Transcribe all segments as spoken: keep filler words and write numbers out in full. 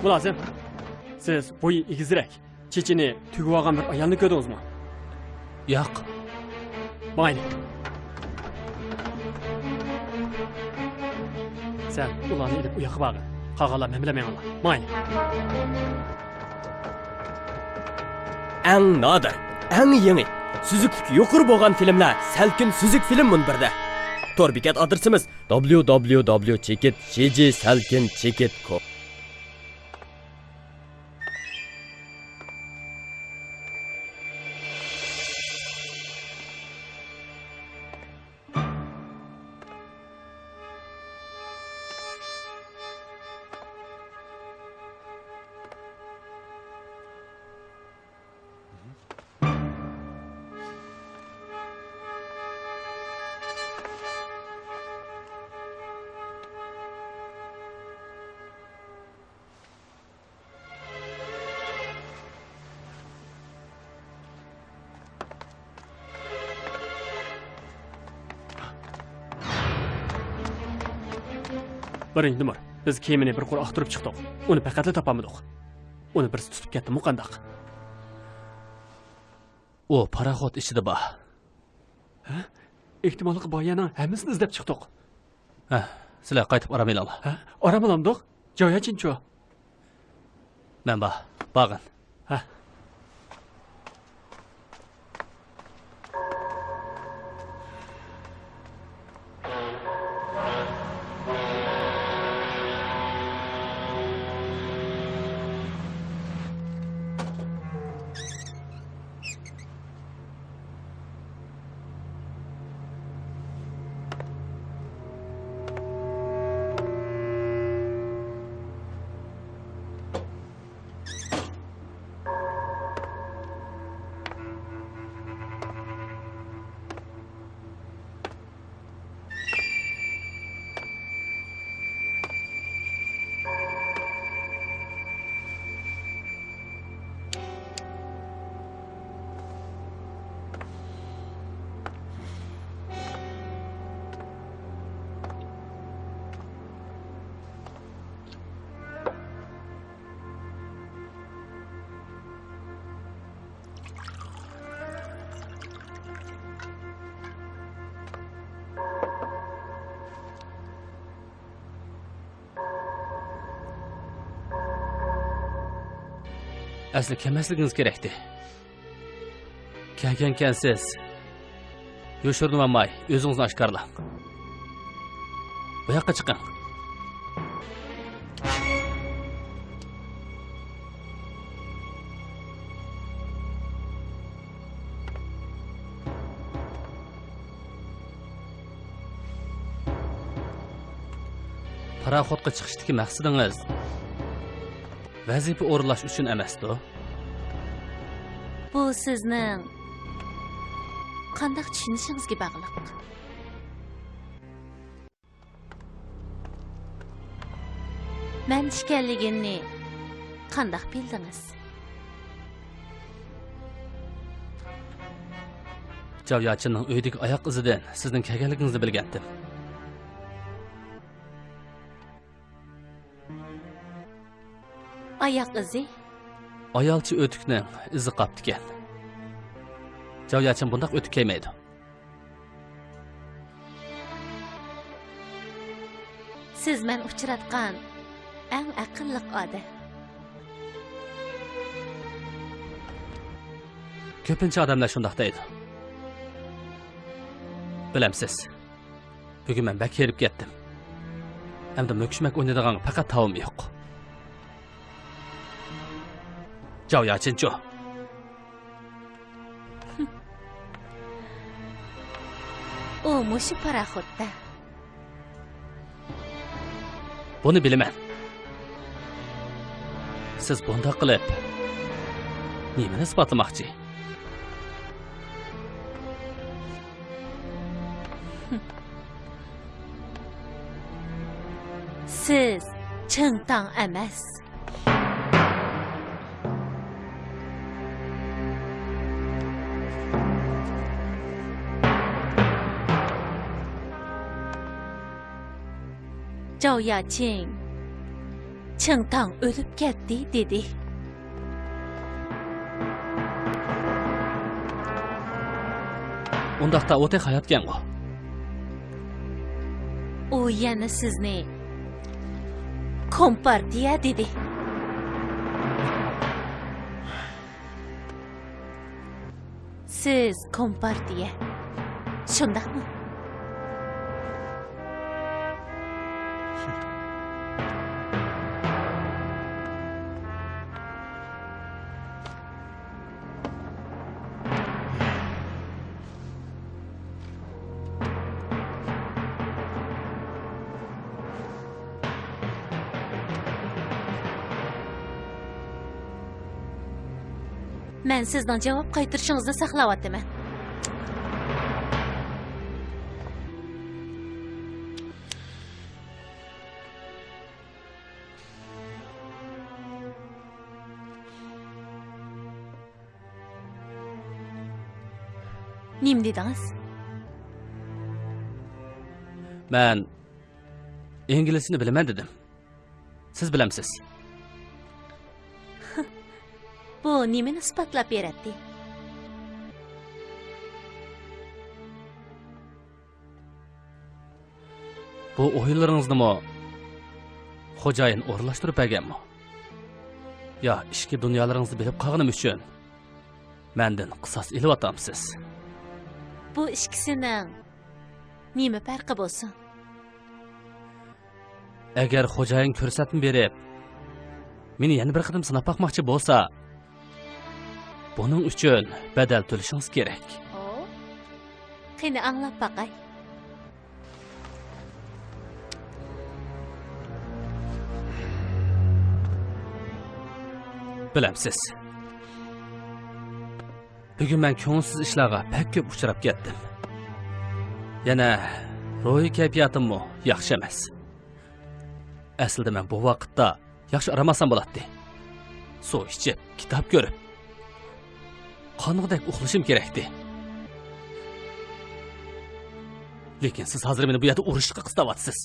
مۇلازىم، سىز بويى ئېگىزرەك، چېچىنى تۈگۈۋالغان بىر ئايالنى كۆردىڭىزمۇ؟ ياق. ماڭايلى. سەن ئۇلارنى ئېلىپ ئۇ ياققا بارغىن. قالغانلار مەن بىلەن مېڭىڭلار. ماڭايلى. ئەڭ نادىر، ئەڭ يېڭى، سۈزۈكلۈكى يۇقىرى بولغان فىلىملەر سەلكىن سۈزۈك فىلىم مۇنبىرىدە. تور بېكەت ئادرېسىمىز: دابليۇ دابليۇ دابليۇ چېكىت جى جى سەلكىن چېكىت كوم. بىرىنچى نومۇر، بىز كېمىنى بىر قۇر ئاختۇرۇپ چىقتۇق. ئۇنى پەقەتلا تاپالمىدۇق. ئۇنى بىرسى تۇتۇپ كەتتىمۇ قانداق؟ ئۇ پاراخوت ئىچىدە بار. ھە؟ ئېھتىماللىقى بار يەرنىڭ ھەممىسىنى ئىزدەپ چىقتۇق. ھە، سىلەر قايتىپ ئارام ئېلىڭلار. ھە؟ ئارام ئالامدۇق؟ جاۋياچىنچۇ؟ مەن بار، بارغىن. ھە. ئەسلى كەلمەسلىكىڭىز كېرەكتى. كەلگەنكەنسىز. يوشۇرۇنۇۋالماي، ئۆزىڭىزنى ئاشكارىلاڭ. بۇ ياققا چىقىڭ. پاراخوتقا چىقىشتىكى مەقسىتىڭىز ۋەزىپە ئورۇنلاش ئۈچۈن ئەمەستۇ؟ بۇ سىزنىڭ قانداق چۈشىنىشىڭىزگە باغلىق. مەن ئىكەنلىكىمنى قانداق بىلدىڭىز؟ جاۋ ياچىننىڭ ئۆيىدىكى ئاياق ئىزىدىن سىزنىڭ كەلگەنلىكىڭىزنى بىلگەنتىم. ئاياق ئىزى؟ ئايالچە ئۆتۈكنىڭ ئىزى قاپتىكەن. جاۋ ياچىن بۇنداق ئۆتۈك كىيمەيدۇ. سىز مەن ئۇچراتقان ئەڭ ئەقىللىق ئادەم. كۆپىنچە ئادەملەر شۇنداق دەيدۇ. بىلەمسىز، بۈگۈن مەن بەك ھېرىپ كەتتىم. ئەمدى مۆكۈشمەك ئوينىدىغانغا پەقەت تاۋىم يوق. جاۋ ياچىنچۇ؟ ئۇ مۇشۇ پاراخوتتا. بۇنى بىلىمەن. سىز بۇنداق قىلىپ نېمىنى ئىسپاتلىماقچى؟ سىز چىڭتاڭ ئەمەس. جاۋ ياچىڭ، چىڭ تاڭ ئۆلۈپ كەتتى دېدى. ئۇنداقتا ئۇ تېخى ھاياتكەنغۇ؟ ئۇ يەنە سىزنى كومپارتىيە دېدى. سىز كومپارتىيە، شۇنداقمۇ؟ مەن سىزنىڭ جاۋاب قايتۇرۇشىڭىزنى ساقلاۋاتىمەن. نېمە دېدىڭىز؟ مەن ئىنگلىزچىنى بىلىمەن دېدىم. سىز بىلەمسىز؟ بۇ نېمىنى ئىسپاتلاپ بېرەتتى؟ بۇ ئويۇنلىرىڭىزنىمۇ خوجايىن ئورۇنلاشتۇرۇپ بەرگەنمۇ؟ يا ئىچكى دۇنيالىرىڭىزنى بىلىپ قالغىنىم ئۈچۈن مەندىن قىساس ئېلىۋاتامسىز؟ بۇ ئىككىسىنىڭ نېمە پەرقى بولسۇن؟ ئەگەر خوجايىن كۆرسەتمە بېرىپ، مېنى يەنە بىر قېتىم سىناپ باقماقچى بولسا، بۇنىڭ ئۈچۈن بەدەل تۆلىشىڭىز كېرەك. ئو، قېنى ئاڭلاپ باقاي. بىلەمسىز، بۈگۈن مەن كۆڭۈلسىز ئىشلارغا بەك كۆپ ئۇچراپ كەتتىم. يەنە روھىي كەيپىياتىممۇ ياخشى ئەمەس. ئەسلىدە مەن بۇ ۋاقىتتا ياخشى ئارام ئالسام بولاتتى. سۇ ئىچىپ، كىتاب كۆرۈپ، قانغۇدەك ئۇخلىشىم كېرەكتى. لېكىن سىز ھازىر مېنى بۇ يەردە ئۇرۇشقا قىستاۋاتىسىز.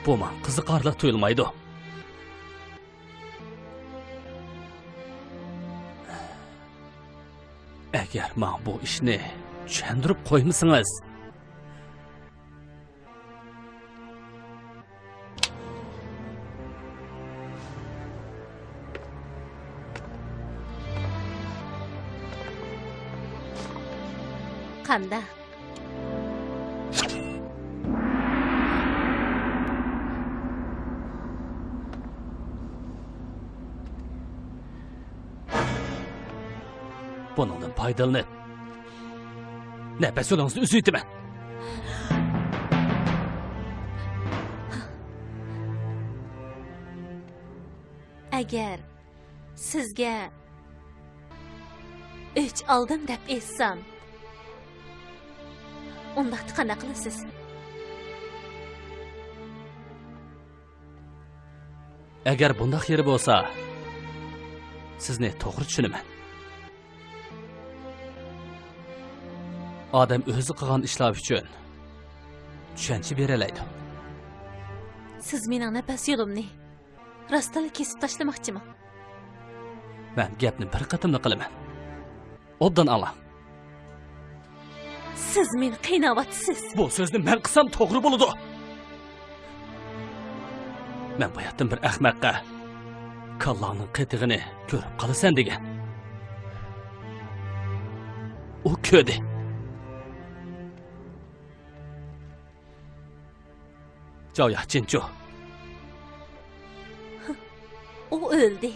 بۇ ماڭا قىزىقارلىق تۇيۇلمايدۇ. ئەگەر ماڭا بۇ ئىشنى چۈشەندۈرۈپ قويمىسىڭىز. قانداق؟ بۇنىڭدىن پايدىلىنىپ، نەپەس يولىڭىزنى ئۈزۈۋېتىمەن. ئەگەر سىزگە ئۆچ ئالدىم دەپ ئېيتسام، ئۇنداقتا قانداق قىلىسىز؟ ئەگەر بۇنداق يېرى بولسا، سىزنى توغرا چۈشىنىمەن. ئادەم ئۆزى قىلغان ئىشلار ئۈچۈن چۈشەنچە بېرەلەيدۇ. سىز مېنىڭ نەپەس يولۇمنى راستلا كېسىپ تاشلىماقچىمۇ؟ مەن گەپنى بىر قېتىملا قىلىمەن. ئوبدان ئاڭلاڭ. سىز مېنى قىيناۋاتىسىز. بۇ سۆزنى مەن قىلسام توغرا بولىدۇ. مەن باياتتىن بىر ئەخمەققە «كاللاڭنىڭ قېتىغىنى كۆرۈپ قالىسەن» دېگەن. ئۇ كۆردى. جاۋيا چىنچۇ. ئۇ ئۆلدى.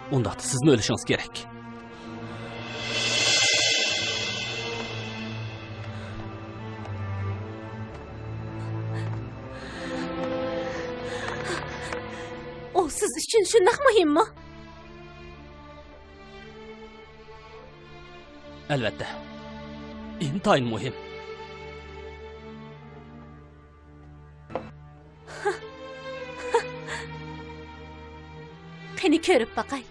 ئۇنداقتا سىزمۇ ئۆلۈشىڭىز كېرەك. ئۈچۈن شۇنداق مۇھىممۇ؟ ئەلۋەتتە، ئىنتايىن مۇھىم. قېنى كۆرۈپ باقاي.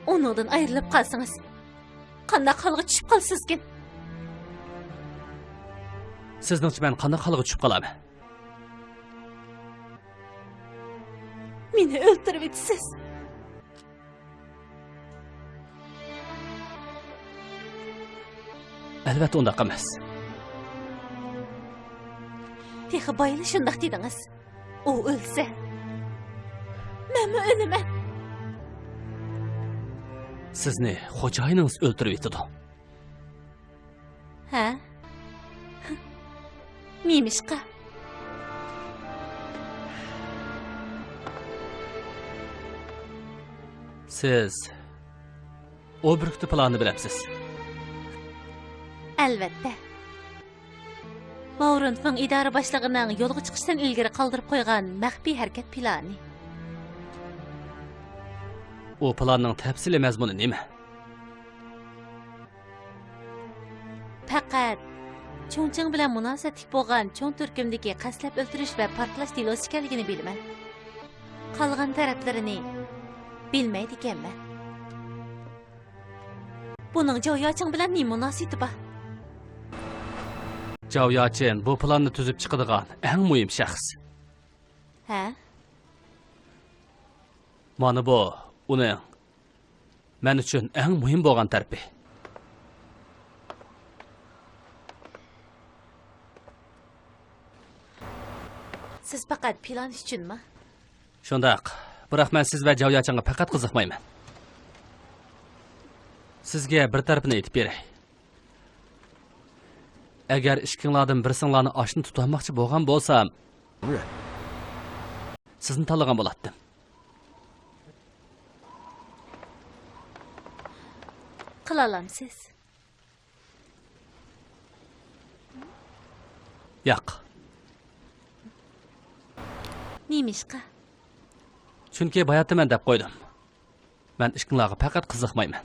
ئۇنىڭدىن ئايرىلىپ قالسىڭىز، قانداق ھالغا چۈشۈپ قالىسىزكىن؟ سىزنىڭچە مەن قانداق ھالغا چۈشۈپ قالامەن؟ مېنى ئۆلتۈرۈۋېتىسىز. ئەلۋەتتە ئۇنداق ئەمەس. تېخى بايىلا شۇنداق دېدىڭىز. ئۇ ئۆلسە، مەنمۇ ئۆلىمەن. سىزنى خوجايىنىڭىز ئۆلتۈرۈۋېتىدۇ. ھە؟ نېمىشقا؟ سىز ئوبيېكت پىلانىنى بىلەمسىز؟ ئەلۋەتتە. ماۋ رۇنفېڭ ئىدارە باشلىقىنىڭ يولغا چىقىشتىن ئىلگىرى قالدۇرۇپ قويغان مەخپىي ھەرىكەت پىلانى. ئۇ پىلاننىڭ تەپسىلىي مەزمۇنى نېمە؟ پەقەت چۇڭچىڭ بىلەن مۇناسىۋەتلىك بولغان چوڭ تۈركۈمدىكى قەستلەپ ئۆلتۈرۈش ۋە پارتلاش دېلوسى ئىكەنلىكىنى بىلىمەن. قالغان تەرەپلىرىنى بىلمەيدىكەنمەن. بۇنىڭ جاۋ ياچىڭ بىلەن نېمە مۇناسىۋىتى بار؟ جاۋ ياچىن بۇ پىلاننى تۈزۈپ چىقىدىغان ئەڭ مۇھىم شەخس. ھە؟ مانا بۇ ئۇنىڭ مەن ئۈچۈن ئەڭ مۇھىم بولغان تەرىپى. سىز پەقەت پىلان ئۈچۈنمۇ؟ شۇنداق. بىراق مەن سىز ۋە جاۋ ياچىڭغا پەقەت قىزىقمايمەن. سىزگە بىر تەرىپىنى ئېيتىپ بېرەي. ئەگەر ئىككىڭلاردىن بىرسىڭلارنى ئاشنى تۇتالماقچى بولغان بولسام، سىزنى تاللىغان بولاتتىم. قىلالامسىز؟ ياق. نېمىشقا؟ چۈنكى باياتىن مەن دەپ قويدۇم. مەن ئىككىڭلارغا پەقەت قىزىقمايمەن.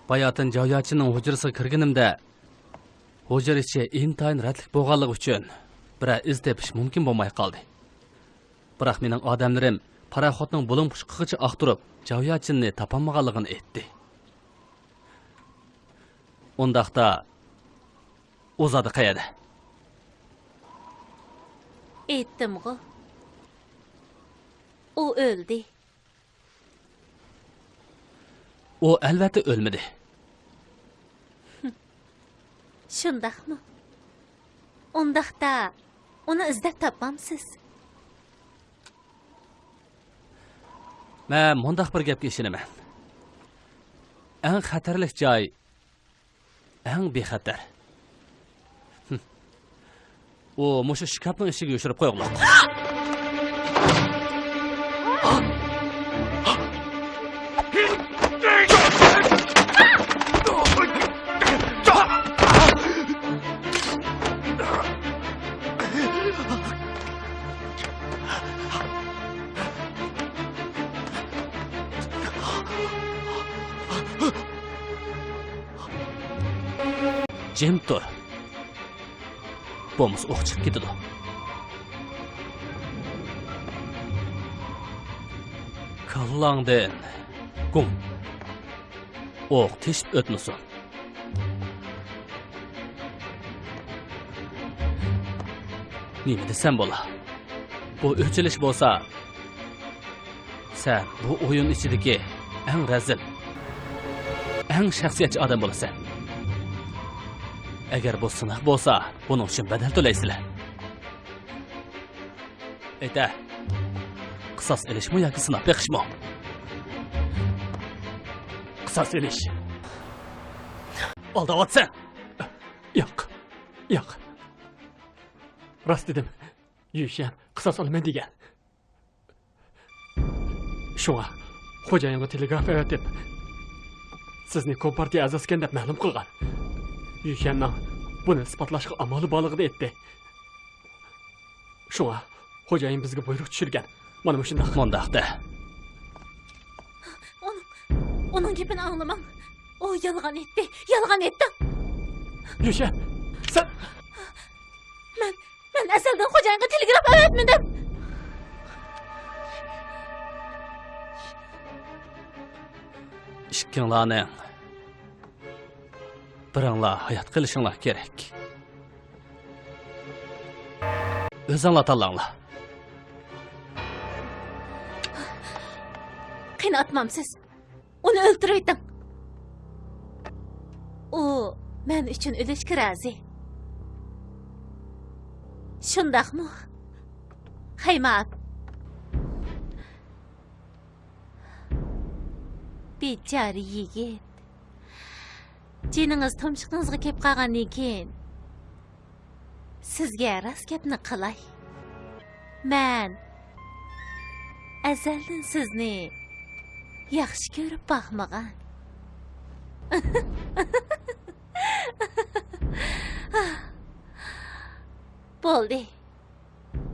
باياتىن جاۋياچىننىڭ ھۇجرىسىغا كىرگىنىمدە، ھۇجرا ئىچى ئىنتايىن رەتلىك بولغانلىقى ئۈچۈن بىرەر ئىز تېپىش مۇمكىن بولماي قالدى. بىراق مېنىڭ ئادەملىرىم پاراخوتنىڭ بۇلۇڭ پۇچقىغىچە ئاختۇرۇپ، جاۋياچىننى تاپالمىغانلىقىنى ئېيتتى. ئۇنداقتا، ئۇ زادى قەيەردە؟ ئېيتتىمغۇ، ئۇ ئۆلدى. ئۇ ئەلۋەتتە ئۆلمىدى. شۇنداقمۇ؟ ئۇنداقتا ئۇنى ئىزدەپ تاپمامسىز؟ مەن مۇنداق بىر گەپكە ئىشىنىمەن. ئەڭ خەتەرلىك جاي ئەڭ بىخەتەر. ھىم. ئۇ مۇشۇ شكاپنىڭ ئىچىگە يوشۇرۇپ قويغۇلۇق. جىم تۇر. بولمىسا ئوق چىقىپ كېتىدۇ. كاللاڭدىن گۇڭ. ئوق تېشىپ ئۆتمىسۇن. نېمە دېسەم بولا؟ بۇ ئۆچ ئېلىش بولسا، سەن بۇ ئويۇن ئىچىدىكى ئەڭ رەزىل، ئەڭ شەخسىيەتچى ئادەم بولىسەن. ئەگەر بۇ سىناق بولسا، بۇنىڭ ئۈچۈن بەدەل تۆلەيسىلەر. ئېيتە، قىساس ئېلىشمۇ ياكى سىناق بېقىشمۇ؟ قىساس ئېلىش. ئالداۋاتىسەن. ياق، ياق. راست دېدىم. يۈشيەن قىساس ئالىمەن دېگەن. شۇڭا خوجايىنغا تېلېگراف ئەۋەتىپ، سىزنى كومپارتىيە ئەزاسىكەن دەپ مەلۇم قىلغان. يۈشيەننىڭ بۇنى ئىسپاتلاشقا ئامالى بارلىقىنى ئېيتتى. شۇڭا خوجايىن بىزگە بۇيرۇق چۈشۈرگەن. مانا مۇشۇنداق. مۇنداق دە. ئۇنىڭ، ئۇنىڭ گېپىنى ئاڭلىماڭ. ئۇ يالغان ئېيتتى، يالغان ئېيتتى. يۈشە، سەن. مەن، مەن ئەزەلدىن خوجايىنغا تېلېگراف ئەۋەتمىدىم. ئىككىڭلارنىڭ بىرىڭلار ھايات قېلىشىڭلار كېرەك. ئۆزۈڭلار تاللاڭلار. قېنى ئاتمامسىز؟ ئۇنى ئۆلتۈرۈۋېتىڭ. ئۇ مەن ئۈچۈن ئۆلۈشكە رازى. شۇنداقمۇ؟ خەيمات. بىچارە يىگىت. جېنىڭىز تۇمشۇقىڭىزغا كېلىپ قالغاندىن كېيىن، سىزگە راست گەپنى قىلاي. مەن ئەزەلدىن سىزنى ياخشى كۆرۈپ باقمىغان. بولدى.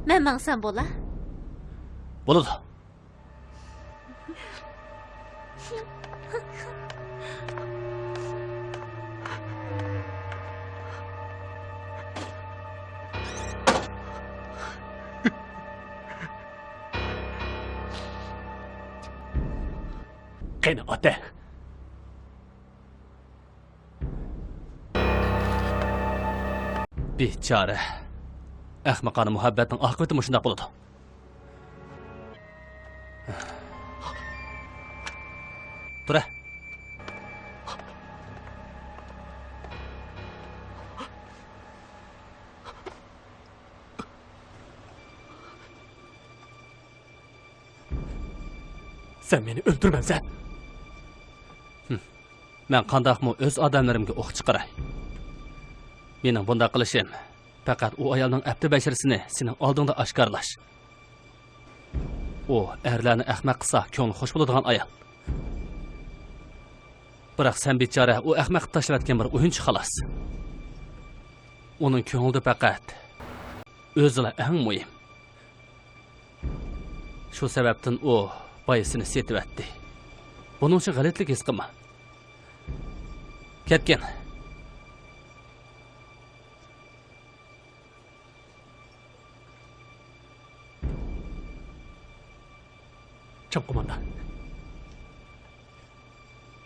مەن ماڭسام بولا؟ بولىدۇ. قېنى، ئاتا! بىچارە. ئەخمىقانە مۇھەببەتنىڭ ئاقىۋىتى مۇشۇنداق بولىدۇ. تۇرە. سەن مېنى ئۆلتۈرمەمسەن؟ مەن قانداقمۇ ئۆز ئادەملىرىمگە ئوق چىقىراي؟ مېنىڭ بۇنداق قىلىشىم پەقەت ئۇ ئايالنىڭ ئەپتى بەشىرىسىنى سېنىڭ ئالدىڭدا ئاشكارىلاش. ئۇ ئەرلەرنى ئەخمەق قىلسا كۆڭلى خۇش بولىدىغان ئايال. بىراق سەن بىچارە ئۇ ئەخمەق قىلىپ تاشلىۋەتكەن بىر ئويۇنچۇق خالاس. ئۇنىڭ كۆڭلىدە پەقەت ئۆزىلا ئەڭ مۇھىم. شۇ سەۋەبتىن ئۇ بايىسىنى سېتىۋەتتى. بۇنىڭ ئۈچۈن غەلىتىلىك ھېس قىلما. كەتكىن. چىڭ قوماندان.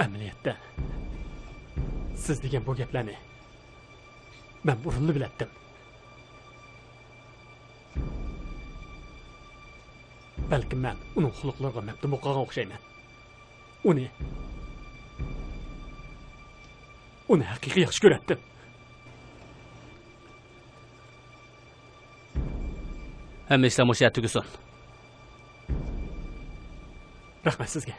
ئەمەلىيەتتە، سىز دېگەن بۇ گەپلەرنى مەن بۇرۇنلا بىلەتتىم. بەلكىم مەن ئۇنىڭ خۇلقلىرىغا مەپتۇن بولۇپ قالغان ئوخشايمەن. ئۇنى، ئۇنى ھەقىقىي ياخشى كۆرەتتىم. ھەممە ئىشلار مۇشۇ يەردە تۈگىسۇن. رەھمەت سىزگە.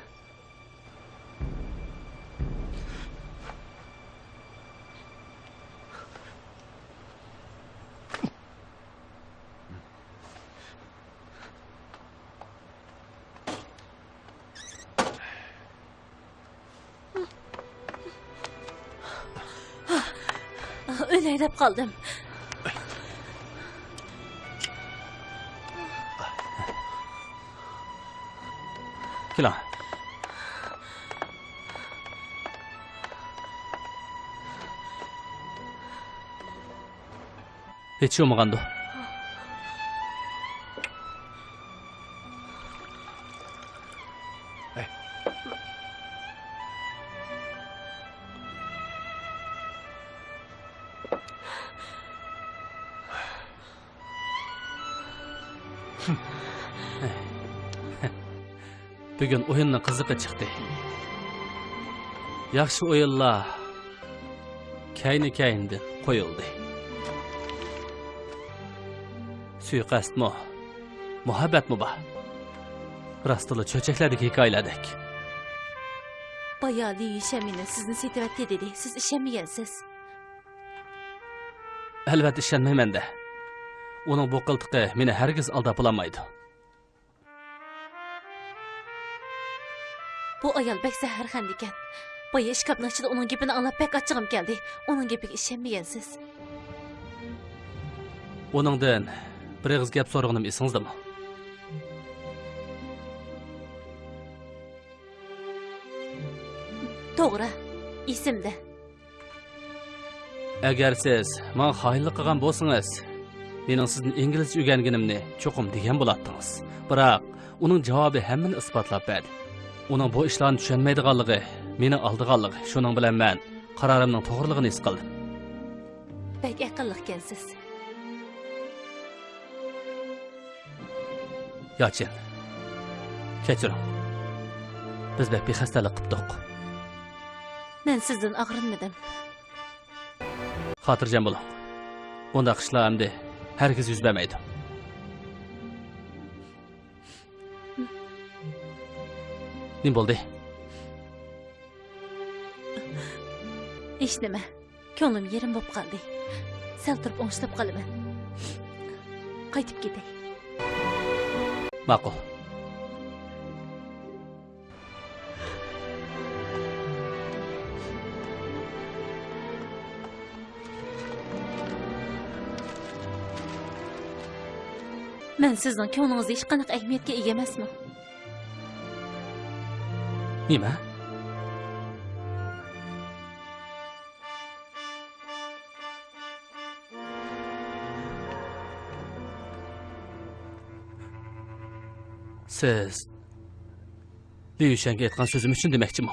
ئۆلەي دەپ قالدىم. كېلىڭ. ھېچ بولمىغاندۇ؟ بۈگۈن ئويۇننىڭ قىزىقى چىقتى. ياخشى ئويۇنلار كەينى-كەينىدىن قويۇلدى. سۇيىقەستمۇ، مۇھەببەتمۇ بار. راستلا چۆچەكلەردىكى ھېكايىلەردەك. بايا لى يۈشەن مېنى سىزنى سېتىۋەتتى دېدى. سىز ئىشەنمىگەنسىز. ئەلۋەتتە ئىشەنمەيمەن-دە. ئۇنىڭ بۇ قىلتىقى مېنى ھەرگىز ئالداپ بولالمايدۇ. بۇ ئايال بەك زەھەرخەندە ئىكەن. بايا ئىشكاپنىڭ ئىچىدە ئۇنىڭ گېپىنى ئاڭلاپ بەك ئاچچىقىم كەلدى. ئۇنىڭ گېپىگە ئىشەنمىگەنسىز. ئۇنىڭدىن بىر ئېغىز گەپ سورىغىنىم ئېسىڭىزدىمۇ؟ توغرا، ئېسىمدە. ئەگەر سىز ماڭا خائىنلىق قىلغان بولسىڭىز، مېنىڭ سىزدىن ئىنگلىزچە ئۆگەنگىنىمنى چوقۇم دېگەن بولاتتىڭىز. بىراق، ئۇنىڭ جاۋابى ھەممىنى ئىسپاتلاپ بەردى. ئۇنىڭ بۇ ئىشلارنى چۈشەنمەيدىغانلىقى، مېنى ئالدىغانلىقى، شۇنىڭ بىلەن مەن قارارىمنىڭ توغرىلىقىنى ھېس قىلدىم. بەك ئەقىللىقكەنسىز. ياچىن، كەچۈرۈڭ. بىز بەك بىخەستەلىك قىپتۇق. مەن سىزدىن ئاغرىنمىدىم. خاتىرجەم بولۇڭ. بۇنداق ئىشلار ئەمدى ھەرگىز يۈز بەرمەيدۇ. نېمە بولدى؟ ھېچنېمە. كۆڭلۈم يېرىم بولۇپ قالدى. سەل تۇرۇپ ئوڭشىلىپ قالىمەن. قايتىپ كېتەي. ماقۇل. مەن سىزنىڭ كۆڭلىڭىزدە ھېچقانداق ئەھمىيەتكە ئىگە ئەمەسمەن. نېمە؟ سىز لى يۈشەنگە ئېيتقان سۆزۈم ئۈچۈن دېمەكچىمۇ؟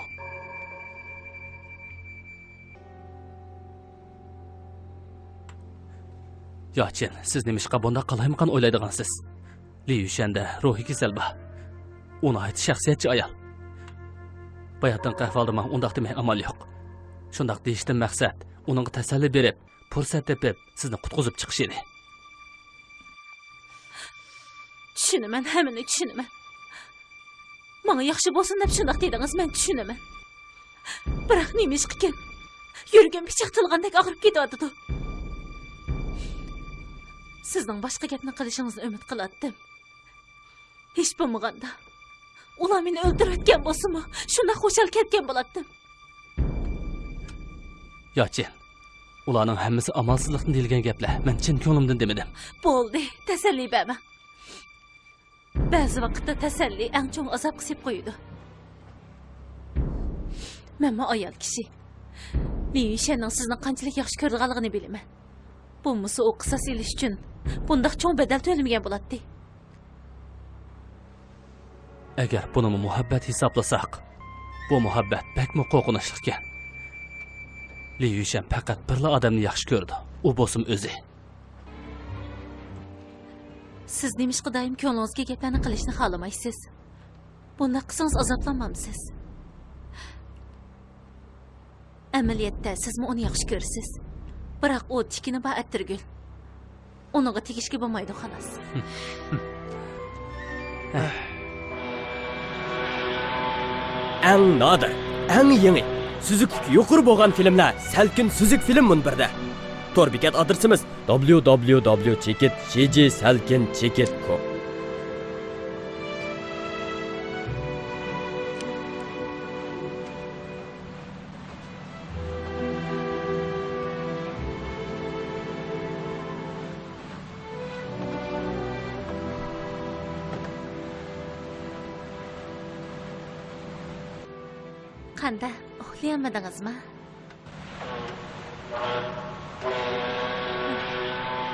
ياچىن، سىز نېمىشقا بۇنداق قالايمىقان ئويلايدىغانسىز؟ لى يۈشەندە روھىي كېسەل بار. ئۇ ناھايىتى شەخسىيەتچى ئايال. باياتىنقى ئەھۋالدا ماڭا ئۇنداق دېمەي ئامال يوق. شۇنداق دېيىشتىن مەقسەت، ئۇنىڭغا تەسەللى بېرىپ، پۇرسەت تېپىپ، سىزنى قۇتقۇزۇپ چىقىش ئىدى. چۈشىنىمەن، ھەممىنى چۈشىنىمەن. ماڭا ياخشى بولسۇن دەپ شۇنداق دېدىڭىز، مەن چۈشىنىمەن. بىراق نېمىشقىكىن، يۈرىكىم پىچاق تىلغاندەك ئاغرىپ كېتىۋاتىدۇ. سىزنىڭ باشقا گەپنى قىلىشىڭىزنى ئۈمىد قىلاتتىم. ھېچ بولمىغاندا، ئۇلار مېنى ئۆلتۈرۈۋەتكەن بولسىمۇ، شۇنداق خۇشال كەتكەن بولاتتىم. ياچىن، ئۇلارنىڭ ھەممىسى ئامالسىزلىقتىن دېيىلگەن گەپلەر. مەن چىن كۆڭلۈمدىن دېمىدىم. بولدى، تەسەللى بەرمەڭ. بەزى ۋاقىتتا تەسەللى ئەڭ چوڭ ئازابقا سېلىپ قويىدۇ. مەنمۇ ئايال كىشى. لى يۈشەننىڭ سىزنى قانچىلىك ياخشى كۆرىدىغانلىقىنى بىلىمەن. بولمىسا ئۇ قىساس ئېلىش ئۈچۈن بۇنداق چوڭ بەدەل تۆلىمىگەن بولاتتى. ئەگەر بۇنىمۇ مۇھەببەت ھېسابلىساق، بۇ مۇھەببەت بەكمۇ قورقۇنچلۇقكەن. لى يۈشەن پەقەت بىرلا ئادەمنى ياخشى كۆرىدۇ، ئۇ بولسىمۇ ئۆزى. سىز نېمىشقا دائىم كۆڭلىڭىزدىكى گەپلەرنى قىلىشنى خالىمايسىز؟ بۇنداق قىلسىڭىز ئازابلانمامسىز؟ ئەمەلىيەتتە سىزمۇ ئۇنى ياخشى كۆرىسىز. بىراق ئۇ تىكىنى بار ئەتىرگۈل. ئۇنىڭغا تېگىشكە بولمايدۇ، خالاس. ئەڭ نادىر، ئەڭ يېڭى، سۈزۈكلۈكى يۇقىرى بولغان فىلىملەر سەلكىن سۈزۈك فىلىم مۇنبىرىدە. تور بېكەت ئادرېسىمىز: دبليۇ دبليۇ دبليۇ چېكىت جى جى سەلكىن چېكىت كوم. قانداق، ئۇخلىيالمىدىڭىزمۇ؟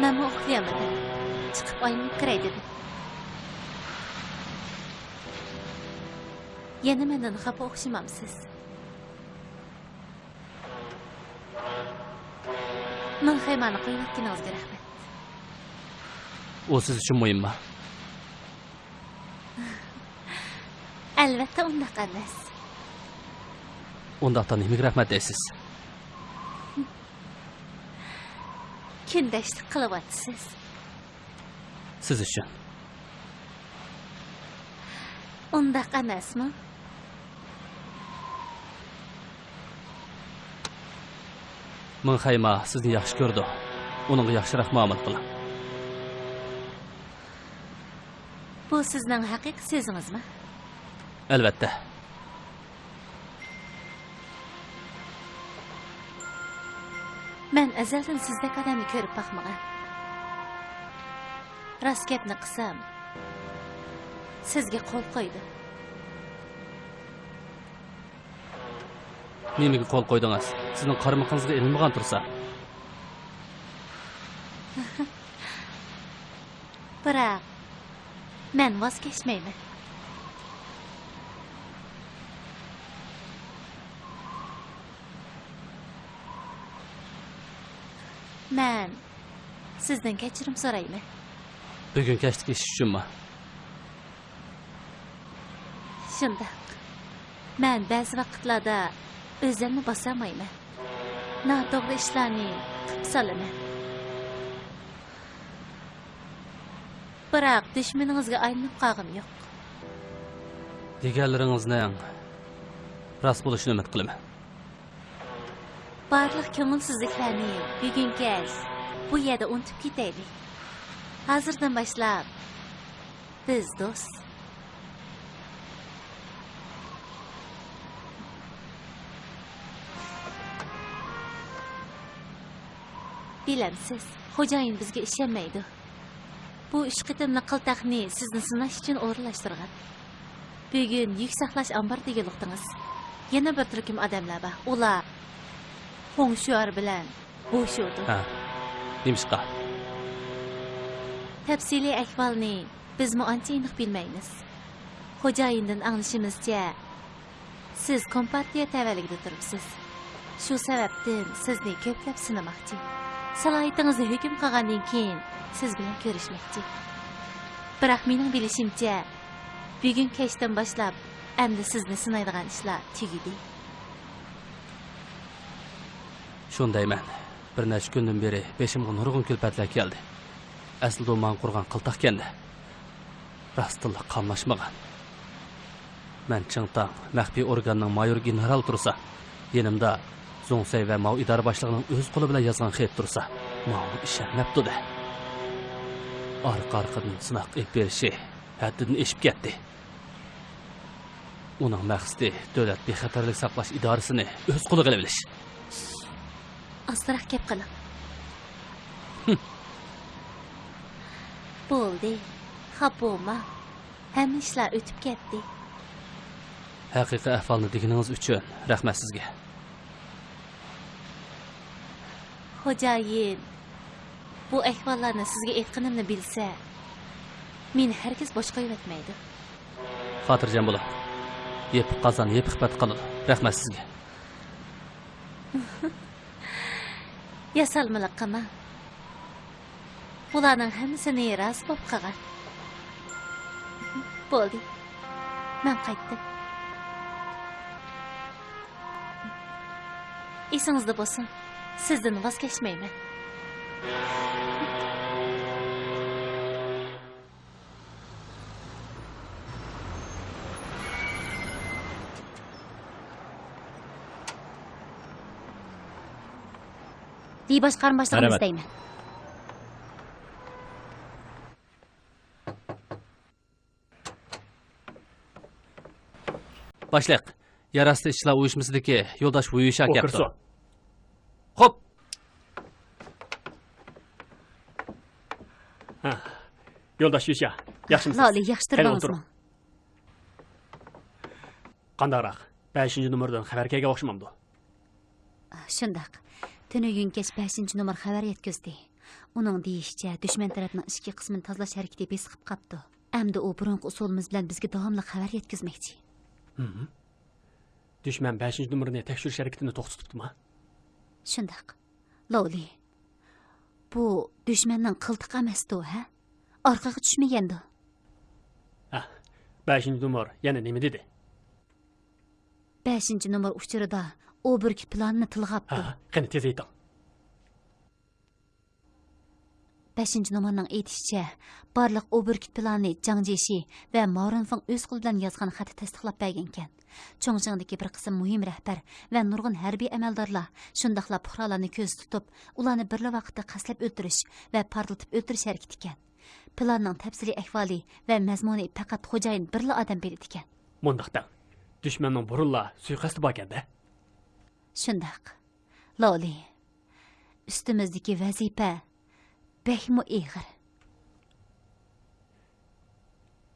مەنمۇ ئۇخلىيالمىدىم. چىقىپ ئايلىنىپ كىرەي دېدىم. يەنە مەندىن خاپا ئوخشىمامسىز؟ مىڭخەيمانى قويۇۋەتكىنىڭىزگە رەھمەت. ئۇ سىز ئۈچۈن مۇھىممۇ؟ ئەلۋەتتە ئۇنداق ئەمەس. ئۇنداقتا نېمىگە رەھمەت دەيسىز؟ كۈندەشلىك قىلىۋاتىسىز. سىز ئۈچۈن. ئۇنداق ئەمەسمۇ؟ مىڭخەيما سىزنى ياخشى كۆرىدۇ. ئۇنىڭغا ياخشىراق مۇئامىلە قىلىڭ. بۇ سىزنىڭ ھەقىقىي سۆزىڭىزمۇ؟ ئەلۋەتتە. مەن ئەزەلدىن سىزدەك ئادەمنى كۆرۈپ باقمىغان. راست گەپنى قىلسام، سىزگە قول قويدۇم. نېمىگە قول قويدىڭىز؟ سىزنىڭ قارمىقىڭىزغا ئېلىنمىغان تۇرسا. بىراق، مەن ۋاز كەچمەيمەن. مەن سىزدىن كەچۈرۈم سورايمەن. بۈگۈن كەچتىكى ئىش ئۈچۈنمۇ؟ شۇنداق. مەن بەزى ۋاقىتلاردا ئۆزۈمنى باسالمايمەن. ناتوغرا ئىشلارنى قىلىپ سالىمەن. بىراق دۈشمىنىڭىزگە ئايلىنىپ قالغۇم يوق. دېگەنلىرىڭىزنىڭ راست بولۇشىنى ئۈمىد قىلىمەن. بارلىق كۆڭۈلسىزلىكلەرنى بۈگۈن كەچ بۇ يەردە ئۇنتۇپ كېتەيلى. ھازىردىن باشلاپ بىز دوست. بىلەمسىز، خوجايىن بىزگە ئىشەنمەيدۇ. بۇ ئۈچ قېتىملىق قىلتاقنى سىزنى سىناش ئۈچۈن ئورۇنلاشتۇرغان. بۈگۈن يۈك ساقلاش ئامبىرىدا يولۇقتىڭىز. يەنە بىر تۈركۈم ئادەملەر بار. ئۇلار خۇڭ شۈەر بىلەن بوشۇدۇ. ھە، نېمىشقا؟ تەپسىلىي ئەھۋالنى بىزمۇ ئانچە ئېنىق بىلمەيمىز. خوجايىندىن ئاڭلىشىمىزچە، سىز كومپارتىيە تەۋەلىكىدە تۇرۇپسىز. شۇ سەۋەبتىن سىزنى كۆپلەپ سىنىماقچى. سالاھىيىتىڭىزنى ھۆكۈم قىلغاندىن كېيىن سىز بىلەن كۆرۈشمەكچى. بىراق مېنىڭ بىلىشىمچە، بۈگۈن كەچتىن باشلاپ ئەمدى سىزنى سىنايدىغان ئىشلار تۈگىدى. شۇندايمەن. بىر نەچچە كۈندىن بېرى بېشىمغا نۇرغۇن كۈلپەتلەر كەلدى. ئەسلىدە ئۇ ماڭا قۇرغان قىلتاقكەن-دە. راستتىنلا قاملاشمىغان. مەن چىڭتاڭ مەخپىي ئورگاننىڭ مايور گېنېرال تۇرسا، يېنىمدا زۇڭسەي ۋە ماۋ ئىدارە باشلىقىنىڭ ئۆز قولى بىلەن يازغان خېتى تۇرسا، ماڭا ئىشەنمەپتۇ-دە. ئارقا-ئارقىدىن سىناق ئېلىپ بېرىشى ھەددىدىن ئېشىپ كەتتى. ئۇنىڭ مەقسىتى دۆلەت بىخەتەرلىك ساقلاش ئىدارىسىنى ئۆز قولىغا ئېلىۋېلىش. ئاستىراق گەپ قىلىڭ. بولدى، خاپا بولما. ھەممە ئىشلار ئۆتۈپ كەتتى. ھەقىقىي ئەھۋالنى دېگىنىڭىز ئۈچۈن رەھمەت سىزگە. خوجايىن بۇ ئەھۋاللارنى سىزگە ئېيتقىنىمنى بىلسە، مېنى ھەرگىز بوش قويۇۋەتمەيدۇ. خاتىرجەم بولۇڭ. يېپىق قازان يېپىق پەتى قالىدۇ. رەھمەت سىزگە. ياسالمىلىق قىلماڭ. بۇلارنىڭ ھەممىسىنى رازى بولۇپ قالغان. بولدى. مەن قايتتىم. ئېسىڭىزدە بولسۇن، سىزدىن ۋاز كەچمەيمەن. لى باش قارىمۇ باشلىغىنى ئىزدەيمەن. باشلىق، يەر ئاستى ئىشلار ئۇيۇشمىسىدىكى يولداش ۋۇيۈشا كەپتۇ. خوپ. ھە. يولداش يۈشا، ياخشىمۇسىز؟ لالى، ياخشى تۇردىڭىزمۇ؟ قانداقراق؟ بەشىنچى نومۇردىن خەۋەر كەلگەن ئوخشىمامدۇ؟ شۇنداق. تۈنۈگۈن كەچ بەشىنچى نومۇر خەۋەر يەتكۈزدى. ئۇنىڭ دېيىشىچە، دۈشمەن تەرەپنىڭ ئىچكى قىسمىنى تازىلاش ھەرىكىتى بېسىقىپ قاپتۇ. ئەمدى ئۇ بۇرۇنقى ئۇسۇلىمىز بىلەن بىزگە داۋاملىق خەۋەر يەتكۈزمەكچى. ھىم. دۈشمەن بەشىنچى نومۇرنى تەكشۈرۈش ھەرىكىتىنى توختىتىپتۇما؟ شۇنداق. لوۋلى، بۇ دۈشمەننىڭ قىلتىقى ئەمەستۇ، ھە؟ ئارقىغا چۈشمىگەندۇ؟ ھە، بەشىنچى نومۇر يەنە نېمە دېدى؟ بەشىنچى نومۇر ئۇچۇرىدا ئۇ بۈركۈت پىلانىنى تىلغا ئاپتۇ. ھە، قېنى تېز ئېيتىڭ. بەشىنچى نومۇرنىڭ ئېيتىشىچە، بارلىق ئۇ بۈركۈت پىلانىنى جاڭ جيېشى ۋە ماۋ رېنفېڭ ئۆز قولى بىلەن يازغان خەتتە تەستىقلاپ بەرگەنىكەن. چۇڭچىڭدىكى بىر قىسىم مۇھىم رەھبەر ۋە نۇرغۇن ھەربىي ئەمەلدارلار، شۇنداقلا پۇقرالارنى كۆزدە تۇتۇپ، ئۇلارنى بىرلا ۋاقىتتا قەستلەپ ئۆلتۈرۈش ۋە پارتلىتىپ ئۆلتۈرۈش ھەرىكىتىكەن. پىلاننىڭ تەپسىلىي ئەھۋالى ۋە مەزمۇنى پەقەت خوجايىن بىرلا ئادەم بىلىدىكەن. مۇنداق دەڭ، دۈشمەننىڭ بۇرۇنلا سۇيىقەستى باركەن-دە. شۇنداق. لوۋلى، ئۈستىمىزدىكى ۋەزىپە بەكمۇ ئېغىر.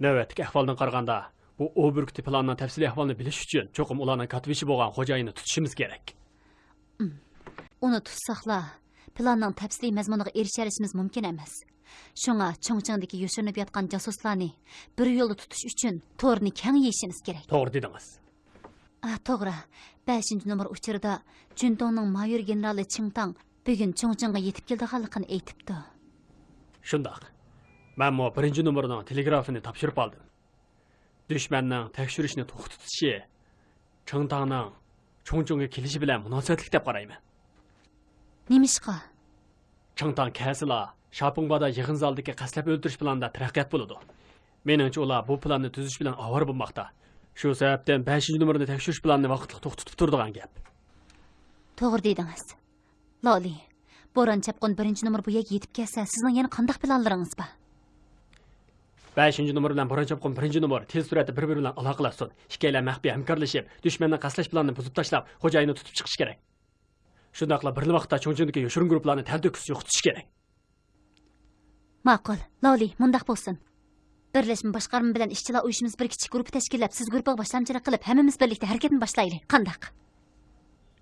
نۆۋەتتىكى ئەھۋالدىن قارىغاندا، بۇ ئوۋ بۈركۈتى پىلانىنىڭ تەپسىلىي ئەھۋالىنى بىلىش ئۈچۈن، چوقۇم ئۇلارنىڭ كاتتىبېشى بولغان خوجايىننى تۇتۇشىمىز كېرەك. ئۇنى تۇتساقلا، پىلاننىڭ تەپسىلىي مەزمۇنىغا ئېرىشەلىشىمىز مۇمكىن ئەمەس. شۇڭا چۇڭچىڭدىكى يوشۇرۇنۇپ ياتقان جاسۇسلارنى بىر يولدا تۇتۇش ئۈچۈن تورنى كەڭ يېيىشىمىز كېرەك. توغرا دېدىڭىز. ئا، توغرا. بەشىنچى نومۇر ئۇچۇرىدا جۈنتۇڭنىڭ مايور گېنېرالى چىڭتاڭ بۈگۈن چۇڭچىڭغا يېتىپ كېلىدىغانلىقىنى ئېيتىپتۇ. شۇنداق. مەنمۇ بىرىنچى نومۇرنىڭ تېلېگرافىنى تاپشۇرۇپ ئالدىم. دۈشمەننىڭ تەكشۈرۈشنى توختىتىشى چىڭتاڭنىڭ چۇڭچىڭغا كېلىشى بىلەن مۇناسىۋەتلىك دەپ قارايمەن. نېمىشقا؟ چىڭتاڭ كەلسىلا، شاپىڭبادا يىغىن زالىدىكى قەستلەپ ئۆلتۈرۈش پىلانىدا تەرەققىيات بولىدۇ. مېنىڭچە، ئۇلار بۇ پىلاننى تۈزۈش بىلەن ئاۋارە بولماقتا. شۇ سەۋەبتىن بەشىنچى نومۇرنى تەكشۈرۈش پىلانىنى ۋاقىتلىق توختىتىپ تۇرىدىغان گەپ. توغرا دېدىڭىز. لالى، بوران چاپقۇن بىرىنچى نومۇر بۇ يەرگە يېتىپ كەلسە، سىزنىڭ يەنە قانداق پىلانلىرىڭىز بار؟ بەشىنچى نومۇر بىلەن بوران چاپقۇن بىرىنچى نومۇر تېز سۈرئەتتە بىر-بىرى بىلەن ئالاقىلەشسۇن. ئىككىيلەن مەخپىي ھەمكارلىشىپ، دۈشمەننىڭ قەستلەش پىلانىنى بۇزۇپ تاشلاپ، خوجايىننى تۇتۇپ چىقىشى كېرەك. شۇنداقلا بىرلا ۋاقىتتا چۇڭچىڭدىكى يوشۇرۇن گۇرۇپپىلارنى تەلتۆكۈس يوقىتىشى كېرەك. ماقۇل، لاۋلى، مۇنداق بولسۇن. بىرلەشمە باشقارما بىلەن ئىشچىلار ئۇيۇشمىمىز بىر كىچىك گۇرۇپپا تەشكىللەپ، سىز گۇرۇپپىغا باشلامچىلىق قىلىپ، ھەممىمىز بىرلىكتە ھەرىكەتنى باشلايلى. قانداق؟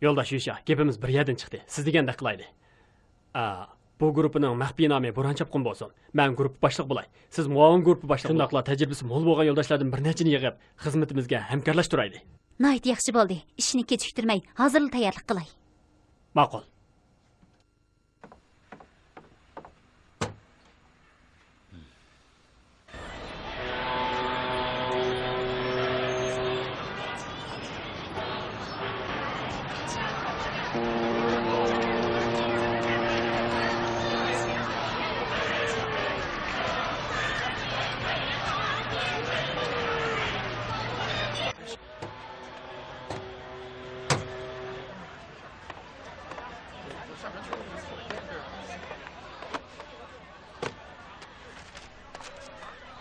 يولداش يۈشيا، گېپىمىز بىر يەردىن چىقتى. سىز دېگەندەك قىلايلى. ئا، بۇ گۇرۇپپىنىڭ مەخپىي نامى بوران چاپقۇن بولسۇن. مەن گۇرۇپپا باشلىقى بولاي. سىز مۇئاۋىن گۇرۇپپا باشلىقى. شۇنداقلا تەجرىبىسى مول بولغان يولداشلاردىن بىر نەچچىنى يىغىپ، خىزمىتىمىزگە ھەمكارلاشتۇرايلى. ناھايىتى ياخشى بولدى. ئىشنى كېچىكتۈرمەي، ھازىرلا تەييارلىق قىلاي. ماقۇل.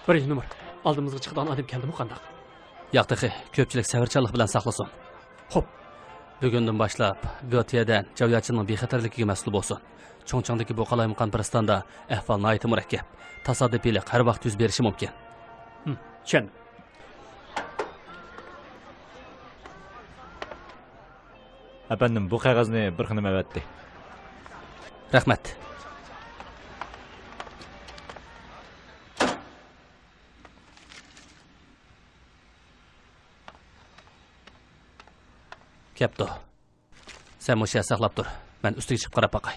بىرىنچى نومۇر، ئالدىمىزغا چىقىدىغان ئادەم كەلدىمۇ قانداق؟ ياق تېخى، كۆپچىلىك سەۋرچانلىق بىلەن ساقلىسۇن. خوپ. بۈگۈندىن باشلاپ گېتيەدەن جاۋياچىننىڭ بىخەتەرلىكىگە مەسئۇل بولسۇن. چۇڭچىڭدىكى بۇ قالايمىقان پىرىستاندا ئەھۋال ناھايىتى مۇرەككەپ. تاسادىپىيلىق ھەر ۋاقىت يۈز بېرىشى مۇمكىن. ھىم، چۈشەندىم. ئەپەندىم، بۇ قەغەزنى بىر خېنىم ئەۋەتتى. رەھمەت. كەپتۇ. سەن مۇشۇ يەردە ساقلاپ تۇر. مەن ئۈستىگە چىقىپ قاراپ باقاي.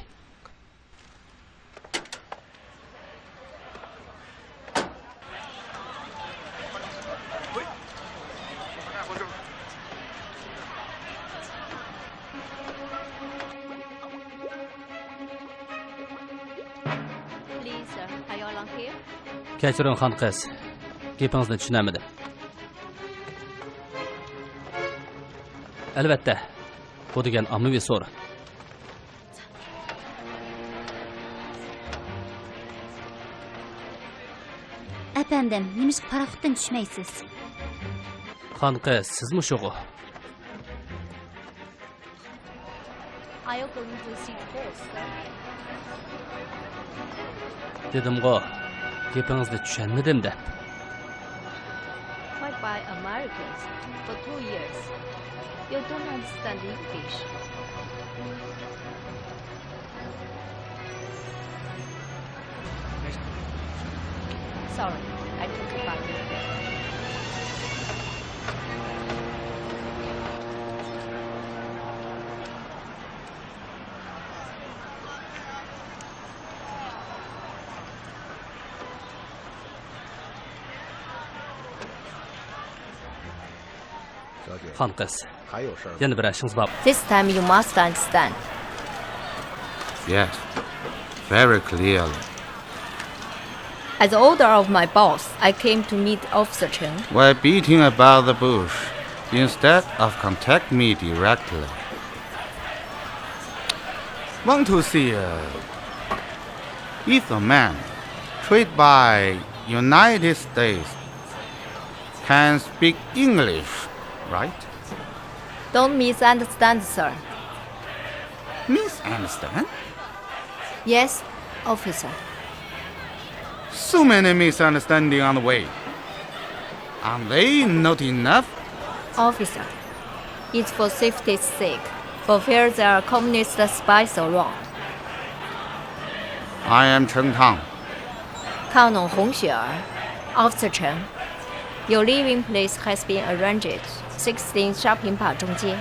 Please, sir, are you all on here? كەچۈرۈڭ، خان قىز. گېپىڭىزنى چۈشىنەلمىدىم. ئەلۋەتتە، بۇ دېگەن ئاممىۋى سورۇن. ئەپەندىم، نېمىشقا پاراخوتتىن چۈشمەيسىز؟ خان قىز، سىزمۇ شۇغۇ؟ Are you going to see the boss, sir? دېدىمغۇ، گېپىڭىزنى چۈشەنمىدىم دەپ. Tried by Americans for two years. You don't understand English. Sorry, I took it back. خان قىز، يەنە بىر ئىشىڭىز بار. This time you must understand. Yes, very clearly. At the order of my boss, I came to meet Officer Chen. Why beating about the bush instead of contact me directly? Want to see, uh, if a man treated by United States can speak English, right? Don't misunderstand, sir. Misunderstand? Yes, officer. So many misunderstanding on the way. Are they not enough? Officer, it's for safety's sake, for fear there are communist spies around. I am Cheng Tang. 靠拢红雪儿。Officer Chen, your living place has been arranged, sixteen Shopping Park 中街。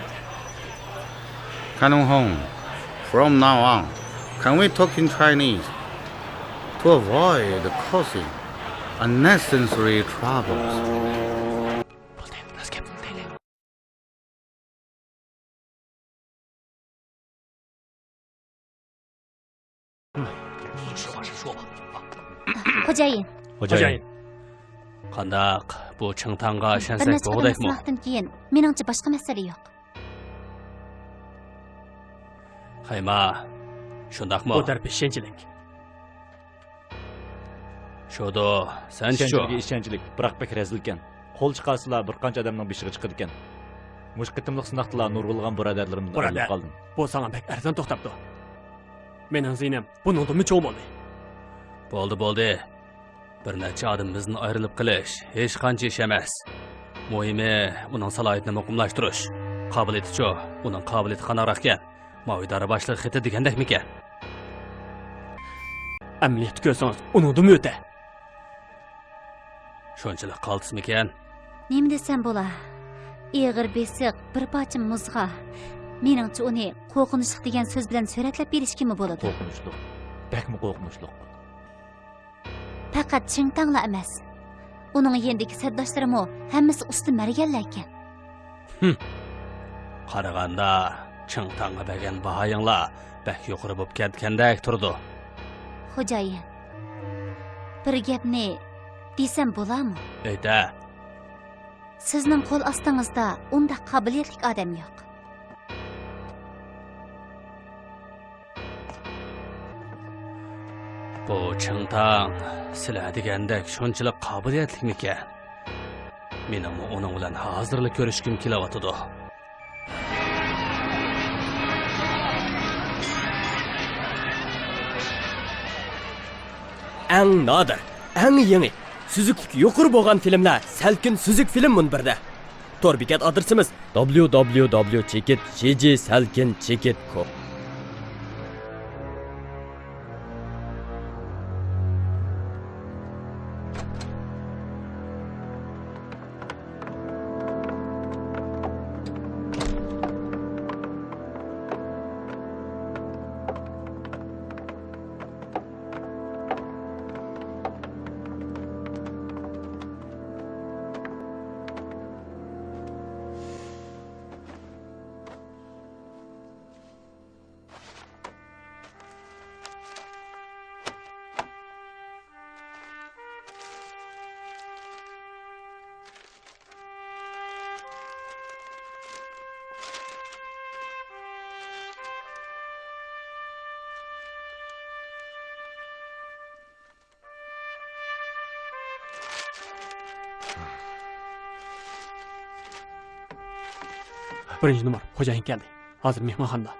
Kanung Hong, from now on, can we talk in Chinese to avoid causing unnecessary troubles? خوجايىن. خوجايىن. قانداق؟ بۇ چىڭتاڭغا بىر ئىشەنسەك نەچچە قېتىم بولغۇدەكمۇ؟ سىناقتىن كېيىن، مېنىڭچە باشقا مەسىلە يوق. خەيما، شۇنداقمۇ؟ بۇ تەرىپى ئىشەنچلىك. شودو، سەنچۇ؟ ئىشەنچلىكى ئىشەنچلىك، بىراق بەك رەزىلكەن. قول چىقارسىلا بىر قانچە ئادەمنىڭ بېشىغا چىقىدىكەن. مۇشۇ قېتىملىق سىناقتىلا نۇرغۇنلىغان بۇرادەرلىرىمدىن ئايرىلىپ قالدىم. بۇ ساڭا بەك ئەرزان توختاپتۇ. مېنىڭ زىيىنىم بۇنىڭدىنمۇ چوڭ بولدى. بولدى، بولدى. بىر نەچچە ئادىمىمىزدىن ئايرىلىپ قېلىش ھېچقانچە ئىش ئەمەس. مۇھىمى، ئۇنىڭ سالاھىيىتىنى مۇقىملاشتۇرۇش. قابىلىيىتىچۇ؟ ئۇنىڭ قابىلىيىتى قانداقراقكەن؟ ماۋۇ ئىدارە باشلىقى خېتى دېگەندەكمىكەن؟ ئەمەلىيەتتە كۆرسىڭىز، ئۇنىڭدىنمۇ ئۆتە. شۇنچىلىق قالتىسمىكەن؟ نېمە دېسەم بولا؟ ئېغىر بېسىق، بىر پارچە مۇزغا. مېنىڭچە، ئۇنى قورقۇنچلۇق دېگەن سۆز بىلەن سۈرەتلەپ بېرىشكىمۇ بولىدۇ. قورقۇنچلۇق. بەكمۇ قورقۇنچلۇق. پەقەت چىڭتاڭلا ئەمەس، ئۇنىڭ يېنىدىكى سەپداشلىرىمۇ ھەممىسى ئۇستا مەرگەنلەركەن. ھىم. قارىغاندا، چىڭتاڭغا بەرگەن باھايىڭلار بەك يۇقىرى بولۇپ كەتكەندەك تۇرىدۇ. خوجايىن، بىر گەپنى دېسەم بولارمۇ؟ ئېيتە. سىزنىڭ قول ئاستىڭىزدا ئۇنداق قابىلىيەتلىك ئادەم يوق. بۇ چىڭتاڭ سىلەر دېگەندەك شۇنچىلىك قابىلىيەتلىكمىكەن؟ مېنىڭمۇ ئۇنىڭ بىلەن ھازىرلا كۆرۈشكۈم كېلىۋاتىدۇ. ئەڭ نادىر، ئەڭ يېڭى، سۈزۈكلۈكى يۇقىرى بولغان فىلىملەر سەلكىن سۈزۈك فىلىم مۇنبىرىدە. تور بېكەت ئادرېسىمىز: دابليۇ دابليۇ دابليۇ چېكىت شى جى سەلكىن چېكىت كوم. بىرىنچى نومۇر، خوجايىن كەلدى. ھازىر مېھمانخانىدا.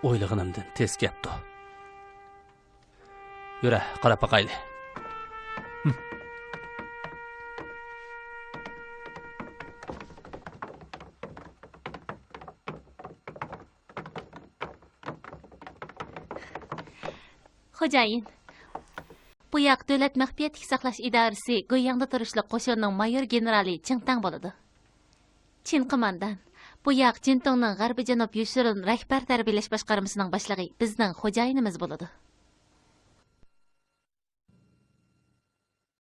ئويلىغىنىمدىن تېز كەپتۇ. يۈرە، قاراپ باقايلى. خوجايىن، بۇ ياق دۆلەت مەخپىيەتلىك ساقلاش ئىدارىسى گۇيياڭدا تۇرۇشلۇق قوشۇننىڭ مايور گېنېرالى چىڭتاڭ بولىدۇ. چىن قوماندان، بۇ ياق جىنتۇڭنىڭ غەربىي جەنۇب يوشۇرۇن رەھبەر تەربىيەلەش باشقارمىسىنىڭ باشلىقى، بىزنىڭ خوجايىنىمىز بولىدۇ.